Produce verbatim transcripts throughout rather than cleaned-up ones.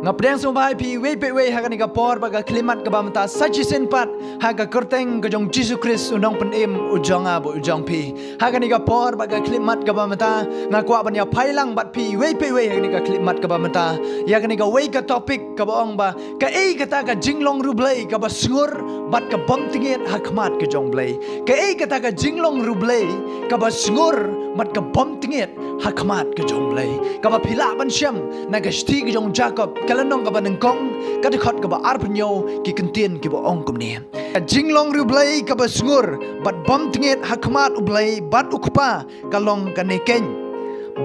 Nga pdiang sngewbha ïa phi iwei pa iwei ha kane ka por bad ka khyllipmat kaba mynta sa shisien pat ha ka kyrteng ka jong Jisu Khrist u nongpynim u jong nga bad u jong phi. Ha kane ka por bad ka khyllipmat kaba mynta nga kwah ban ïa phai lang bad phi iwei pa iwei ha kane ka khyllipmat kaba mynta ïa kane kawei ka topic kaba ong ba kaei kata ka jinglong riewblei kaba sngur bad ka bym tyngeh ha khmat ka jong Blei. Kaei kata ka jinglong riewblei kaba sngur bad ka bym tyngeh ha khmat ka jong Blei. Kaba phi lah ban shem na ka shithi ka jong Jakob ka lynnong kaba nyngkong ka dkhot kaba arphew hynñiew, ki kyntien kiba ong kumne. Ka jinglong riewblei kaba sngur bad bym tyngeh ha khmat u Blei bad u Kpa ka long kane keiñ: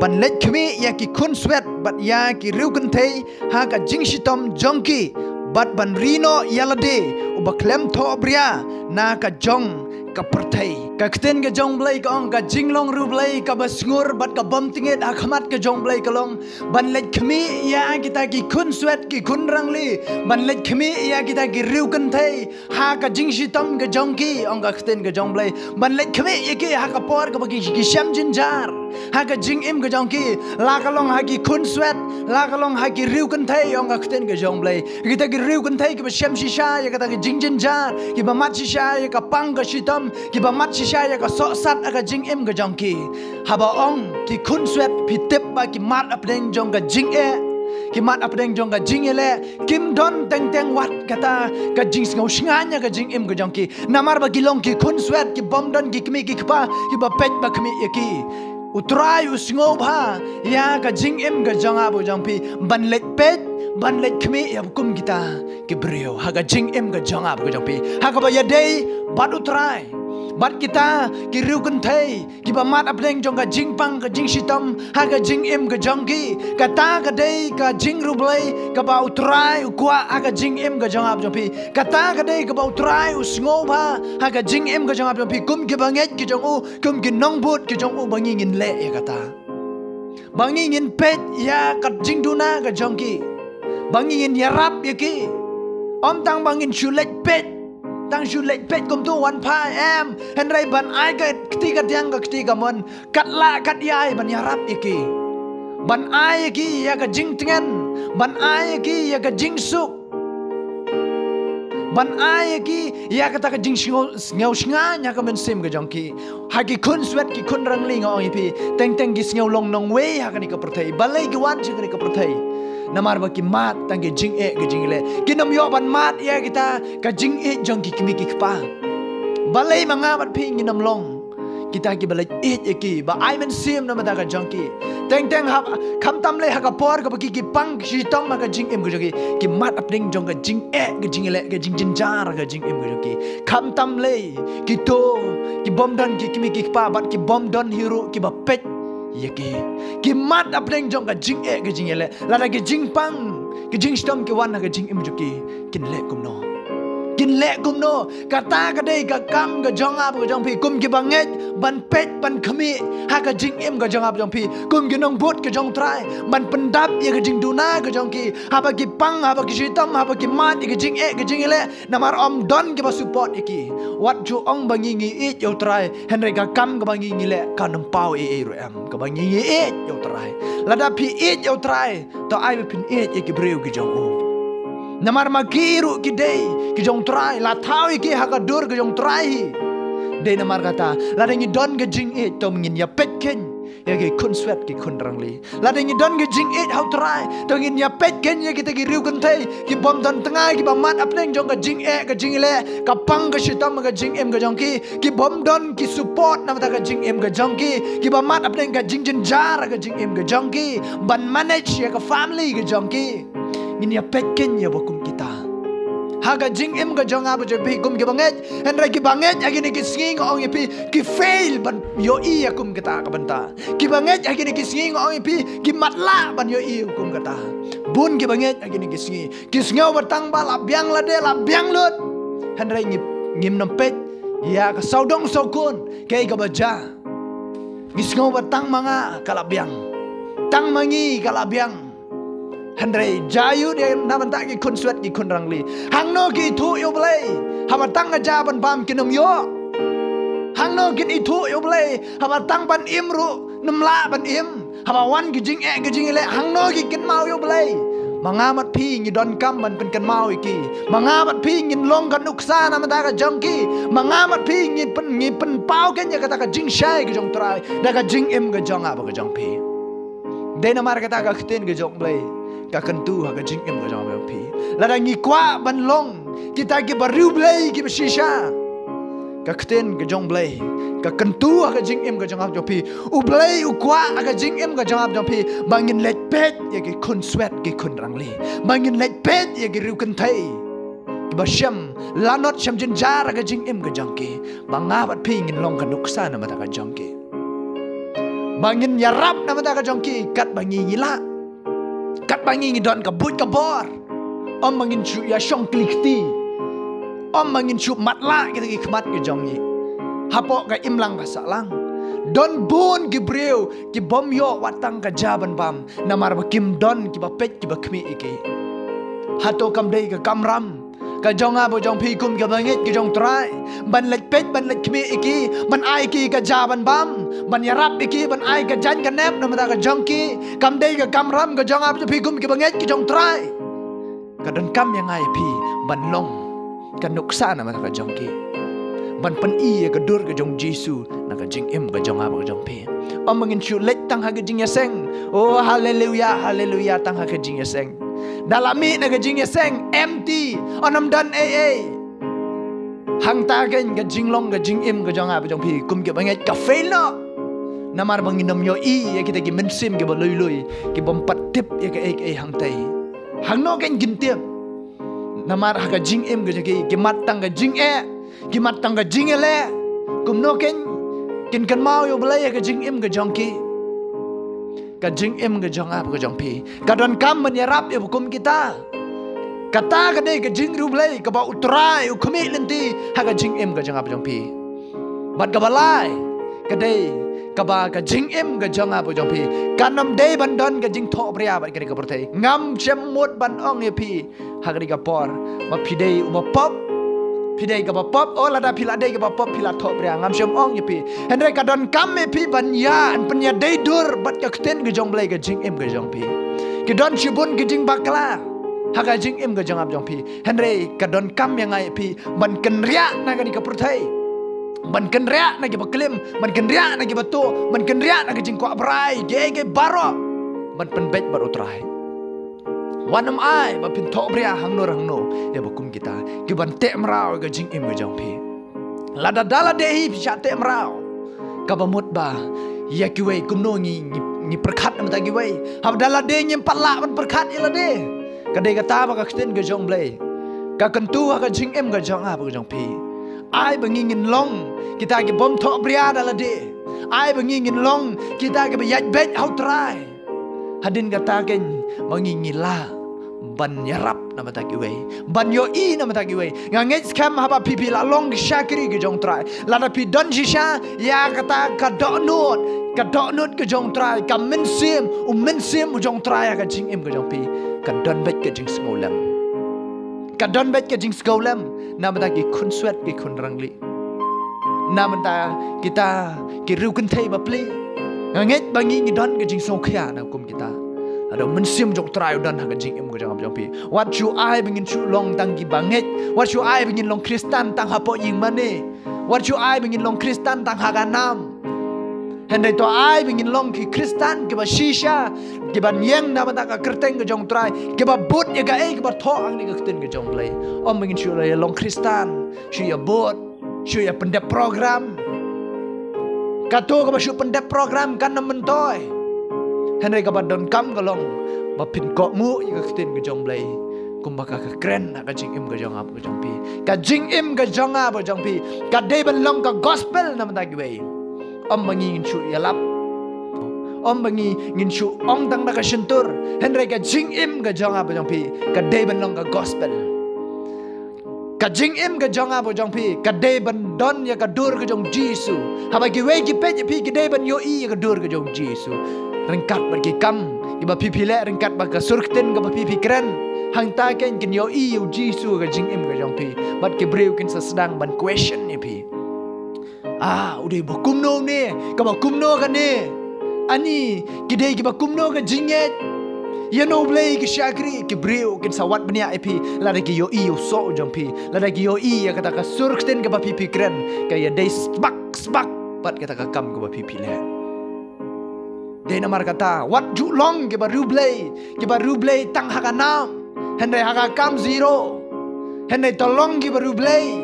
ban leit khmih ïa ki khunswet bad ïa ki riewkynthei ha ka jingshitom jong ki bad ban ri noh ïa lade uba khlem thohbria na ka jong ka pyrthei. Ka ktien ka jong Blei ka ong ka jinglong riewblei kaba sngur bad ka bym tyngeh ha khmat ka jong Blei ka long ban leit khmih ïa kita ki khunswet ki khunrangli, ban leit khmih ïa kita ki riewkynthei ha ka jingshitom ka jong ki, ong ka ktien ka jong Blei. Ban leit khmih ïa ki ha ka por kaba ki, ki shem jynjar ha ka jingim ka jong ki, la ka long ha ki khunswet, la ka long ha ki riewkynthei, ong ka ktien ka jong Blei. Kita ki riewkynthei kiba shem shisha ïa kata ka jingjynjar, kiba mad shisha ïa ka pang ka shitom, kiba mad shisha ïa ka sohsat ha ka jingim ka jong ki. Haba ong ki khunswet, phi tip ba ki mad hapdeng jong ka jingeh, ki mad hapdeng jong ka jingïaleh, kim don teng teng wat kata ka jingsngew shngaiñ ha ka jingim ka jong ki. Namar ba ki long ki khunswet, ki bym don ki kmie ki kpa kiba peit ba khmih ïa ki. U Trai u sngewbha ïa ka jingim ka jong nga bad jong phi ban leit peit, ban leit khmih ïa kum kita ki briew ha ka jingim ka jong nga bad jong phi, ha kaba ïadei bad U Trai. Bad kita ki riewkynthei kiba mad hapdeng jong ka jingpang ka jingshitom ha ka jingim ka jong ki, kata ka dei ka jingriewblei kaba U Trai u kwah ha ka jingim ka jong nga bad jong phi. Kata ka dei kaba U Trai u sngewbha ha ka jingim ka jong nga bad jong phi, kum kiba ngeit ki jong u, kum ki nongbud ki jong u, ba ngi ngin leh ïa kata. Ba ngi ngin peit ïa ka jingduna ka jong ki, ba ngi ngin ïarap ïa ki. Ym tang ba ngin shu leit peit, tang shu leit peit kumtu wan phai, em, hynrei ban ai ka kti ka diang ka kti ka mon, kat lah kat ïai ban ïarap ïa ki, ban ai ïa ki ïa ka jingtngen, ban ai ïa ki ïa ka jingsuk, ban ai ïa ki ïa kata ka jingsngew, sngew shngaiñ ha ka mynsiem ka jong ki. Ha ki khunswet ki khunrangli, nga ong ïa phi, teng teng ki sngew long nongwei ha kane ka pyrthei. Balei ki wan sha kane ka pyrthei? Namar ba ki mad tang ki jingeh ki jingïaleh. Kim ïoh ban mad ïa kita ka jingïeit jong ki kmie ki kpa. Balei ma nga bad phi ngin ym long kita kiba leit ïeit ïa ki, ba ai mynsiem na ka bynta ka jong ki? Teng teng ha, khamtam lei ha ka por kaba ki, ki pang ki shitom ha ka jingim ka jong ki, ki mad hapdeng jong ka jingeh ka jingïaleh, ka jingjynjar ha ka jingim ka jong ki. Khamtam lei kito ki bym don ki kmie ki kpa bad ki bym don hi ruh kiba peit ïa ki. Ki mad hapdeng jong ka jingeh ka jingïaleh. Lada ki jingpang ki jingshitom ki wan ha ka jingim jong ki, kin leh kumno? Kin leh kumno? Kata ka dei ka kam ka jong nga bad ka jong phi kum kiba ngeit ban peit ban khmih ha ka jingim ka jong nga bad jong phi, kum ki nongbud ka jong U Trai, ban pyndap ïa ka jingduna ka jong ki. Haba ki pang, haba ki shitom, haba ki mad ïa ka jingeh ka jingïaleh, namar ym don kiba support ïa ki. Wat ju ong ba ngi ngi ïeit ïa U Trai, hynrei ka kam kaba ngi ngi leh kan ym paw ei ei ruh em, kaba ngi ngi ïeit ïa U Trai. Lada phi ïeit ïa U Trai, to ai ba phin ïeit ïa ki briew ki jong u. Namar ma ki ruh ki dei ki jong U Trai, la thaw ïa ki ha ka dur ka jong U Trai hi. Dei namar kata, lada ngi don ka jingïeit, to ngin ïa peit keiñ ïa ki khunswet ki khunrangli. Lada ngi don ka jingïeit ha U Trai, to ngin ïa peit keiñ ïa kita ki riewkynthei ki bym don tnga, kiba mad hapdeng jong ka jingeh ka jingïaleh, ka pang ka shitom ka jingim ka jong ki, ki bym don ki support na ka bynta ka jingim ka jong ki, kiba mad hapdeng ka jingjynjar ka jingim ka jong ki, ban manage ïa ka family ka jong ki. Ngin ïa peit keiñ ïa ba kum kita ha ka jingim ka jong nga bad jong phi kum kiba ngeit. Hynrei kiba ngeit ha kine ki sngi, nga ong ïa phi, ki fail ban ïohi ïa kum kata ka bynta. Kiba ngeit ha kine ki sngi, nga ong ïa phi, ki matlah ban ïohi ïa kum kata. Bun kiba ngeit ha kine ki sngi ki sngew ba tang ba la biang lade, la biang lut. Hynrei ngi, ngim nang peit ïa ka sawdong sawkun kaei kaba jia. Ngi sngew ba tang ma nga ka la biang, tang ma ngi ka la biang. Hynrei jia aïu de na ka bynta ki khunswet ki khunrangli? Hangno ki ithuh ïa U Blei haba tang ka jia ban bam kin ym ïoh? Hangno kin ithuh ïa U Blei haba tang ban im ruh ym lah ban im? Haba wan ki jingeh ki jingïaleh, hangno ki kynmaw ïa U Blei? Ma nga bad phi ngi donkam ban pynkynmaw ïa ki. Ma nga bad phi ngin long ka nuksa na bynta ka jong ki. Ma nga bad phi ngi pyn, ngi pynpaw keiñ ïa kata ka jingshai ka jong U Trai da ka jingim ka jong nga bad ka jong phi. Dei namar kata ka ktien ka jong U Blei ka kyntu ha ka jingim ka jong nga bad jong phi. Lada ngi kwah ban long kita kiba riewblei kiba shisha, ka ktien ka jong U Blei ka kyntu ha ka jingim ka jong nga bad jong phi. U Blei u kwah ha ka jingim ka jong nga bad jong phi ba ngin leit peit ïa ki khunswet ki khunrangli, ba ngin leit peit ïa ki riewkynthei kiba shem lanot shem jynjar ha ka jingim ka jong ki, ba nga bad phi ngin long ka nuksa na bynta ka jong ki. Ba ngin ïarap na bynta ka jong ki katba ngi ngi lah, katba ngi ngi don ka buit ka bor. Ym ba ngin shu ïa shong kli kti, ym ba ngin shu matlah kita ki khmat ki jong ngi hapoh ka imlang ka sahlang. Don bun ki briew ki bym ïoh wat tang ka ja ban bam namar ba kim don kiba peit kiba khmih ïa ki. Hato kam dei ka kamram ka jong nga bad jong phi kum kiba ngeit ka jong U Trai ban leit peit, ban leit khmih ïa ki, ban ai ki ka ja ban bam, ban ïarap ïa ki, ban ai ka jaiñ ka nep na bynta ka jong ki? Kam dei ka kamram ka jong nga bad jong phi kum kiba ngeit ka jong U Trai? Ka donkam ïa nga ïa phi ban long ka nuksa na bynta ka jong ki, ban pyni ïa ka dur ka jong U Jisu na ka jingim ka jong nga bad ka jong phi. Ym ba ngin shu leit tang ha ka jingïaseng. Oh, haleluya, haleluya, tang ha ka jingïaseng. Da la mih na ka jingïaseng empty, ym don ei ei. Hangta keiñ ka jinglong ka jingim ka jong nga bad jong phi kum kiba ngeit ka fail noh. Namar ba ngin ym ïohi ïa kita ki mynsiem kiba lui lui, ki bym pat tip ïa kaei kaei hangtei. Hangno keiñ kin tip? Namar ha ka jingim ka jong ki ki mat tang ka jingeh, ki mat tang ka jingïaleh. Kumno keiñ kin kynmaw ïa U Blei ha ka jingim ka jong ki? Ka jingim ka jong nga bad ka jong phi ka donkam ban ïarap ïa ba kum kita. Kata ka dei ka jingriewblei kaba U Trai u khmih lynti ha ka jingim ka jong nga bad jong phi. Bad kaba lai ka dei kaba ka jingim ka jong nga bad jong phi kan ym dei ban don ka jingthohbria bad kane ka pyrthei. Ngam shym mut ban ong ïa phi ha kane ka por ba phi dei uba pop, phi dei kaba pop. Oh, lada phi la dei kaba pop phi la thohbria, ngam shym ong ïa phi. Hynrei ka donkam ïa phi ban ïa, ban pynïadei dur bad ka ktien ka jong U Blei ka jingim ka jong phi. Ki don shibun ki jingbakla ha ka jingim ka jong nga bad jong phi. Hynrei ka donkam ïa nga ïa phi ban kynriah na kane ka pyrthei, ban kynriah na kiba klim, ban kynriah na kiba tuh, ban kynriah na ka jingkwah brai, kiei kiei baroh ban pynbeit bad U Trai. Wat nym ai ba phin thohbria hangno hangno ïa ba kum kita ki ban teh mraw ïa ka jingim ka jong phi. Lada da lade hi phi shah teh mraw, kaba mut ba ïa kiwei kumno ngi, ngi, ngi pyrkhat na bynta kiwei? Haba da lade ngim pat lah ban pyrkhat ïa lade. Ka dei kata ba ka ktien ka jong U Blei ka kyntu ha ka jingim ka jong nga bad ka jong phi. Ai ba ngi ngin long kita ki bym thohbria da lade. Ai ba ngi ngin long kita kiba ïaid beit ha U Trai. Hadien kata keiñ ba ngi ngi lah ban ïarap na bynta kiwei, ban ïohi na bynta kiwei. Nga ngeit skhem haba phi phi la long ki shakri ka jong U Trai, lada phi don shisha ïa kata ka dohnud, ka dohnud ka jong U Trai, ka mynsiem, u mynsiem u jong U Trai ha ka jingim ka jong phi, ka don beit ka jingsngewlem. Ka don beit ka jingsngewlem na bynta ki khunswet ki khunrangli, na bynta kita ki riewkynthei bapli. Nga ngeit ba ngi ngi don ka jingsngewkhia na kum kita. Lada u mynsiem jong U Trai u don ha ka jingim ka jong nga bad jong phi, wat shu ai ba ngin shu long tang kiba ngeit, wat shu ai ba ngin long Khristan tang hapoh ïingmane, wat shu ai ba ngin long Khristan tang ha ka nam. Hynrei to ai ba ngin long ki Khristan kiba shisha, kiban ïeng na bynta ka kyrteng ka jong U Trai, kiba bud ïa kaei kaba thoh hangne ka ktien ka jong U Blei. Ym ba ngin shu long Khristan shu ïa bud, shu ïa pyndep program. Kato kaba shu pyndep program kan ym myntoi. Hynrei kaba donkam ka long ba phin kohnguh ïa ka ktien ka jong U Blei kumba ka, ka kren ha ka jingim ka jong nga bad ka jong phi. Ka jingim ka jong nga bad ka jong phi ka dei ban long ka gospel na bynta kiwei. Ym ba ngi ngin shu ïalap, ym ba ngi ngin shu ong tang da ka shyntur, hynrei ka jingim ka jong nga bad ka jong phi ka dei ban long ka gospel. Ka jingim ka jong nga bad ka jong phi ka dei ban don ïa ka dur ka jong U Jisu. Haba kiwei ki peit ïa phi ki dei ban ïohi ïa ka dur ka jong U Jisu ryngkat bad ki kam kiba phi phi leh, ryngkat bad ka sur ktien kaba phi phi kren. Hangta keiñ kin ïohi ïa U Jisu ha ka jingim ka jong phi, bad ki briew kin sa sdang ban question ïa phi. Ah, u dei ba kumno une, kaba kumno kane? Ani ki dei kiba kumno ka jingngeit? Ïa no Blei ki shakri ki briew kin sa wad bniah ïa phi lada ki ïohi ïa u soh jong phi, lada ki ïohi ïa kata ka sur ktien kaba phi phi kren, ka ïadei sbak sbak bad kata ka kam kaba phi phi leh. Dei namar kata, wat ju long kiba riewblei, kiba riewblei tang ha ka nam, hynrei ha ka kam zero. Hynrei to long kiba riewblei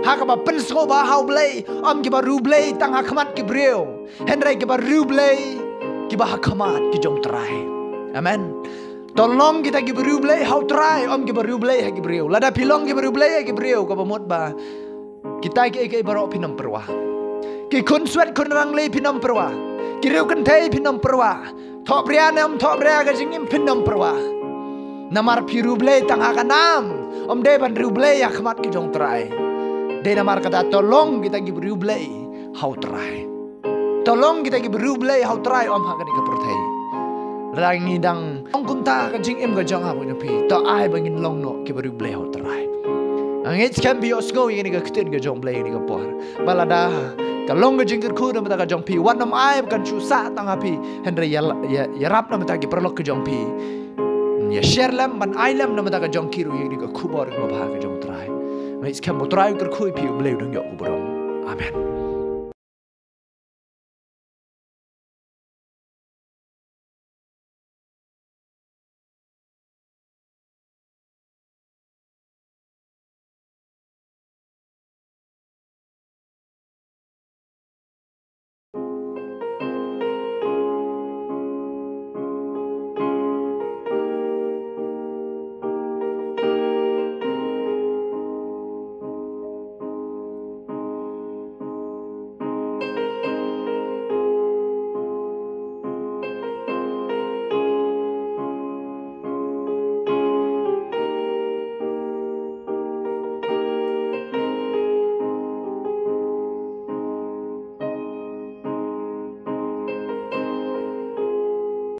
ha kaba pynsngewbha ha U Blei, ym kiba riewblei tang ha khmat ki briew, hynrei kiba riewblei kiba ha khmat ki jong Trai. Amen. To long kita kiba riewblei ha U Trai, ym kiba riewblei ha ki briew. Lada phi long kiba riewblei ha ki briew, kaba mut ba kita kiei kiei baroh phin ym pyrwa. Ki khun swet khun rangli phin ym pyrwa. Ki riew kynthei phin ym pyrwa. Thohbria ne ym thohbria ka jingim phin ym pyrwa. Namar phi riewblei tang ha ka nam, ym dei ban riewblei ha khmat ki jong Trai. Dei namar kata to long kita kiba riewblei ha U Trai. To long kita kiba riewblei ha U Trai, ym ha kane ka pyrthei. Lada ngi dang ong kumta ka jingim ka jong nga bad jong phi, to ai ba ngin long noh kiba riewblei ha U Trai. Nga ngeit skhem phi ïohsngew ïa kane ka ktien ka jong U Blei ïa kane ka por. Ba lada ka long ka jingkyrkhu na bynta ka jong phi, wat nym ai ba kan shu sah tang ha phi, hynrei ïa, ïa, ïarap na bynta ki paralok ka jong phi. Ïa share lem, ban ai lem na bynta ka jong ki ruh ïa kane ka khubor kaba bha ka jong U Trai. Nga ngeit skhem ba U Trai un kyrkhu ïa phi, U Blei un ïoh ka burom. Amen.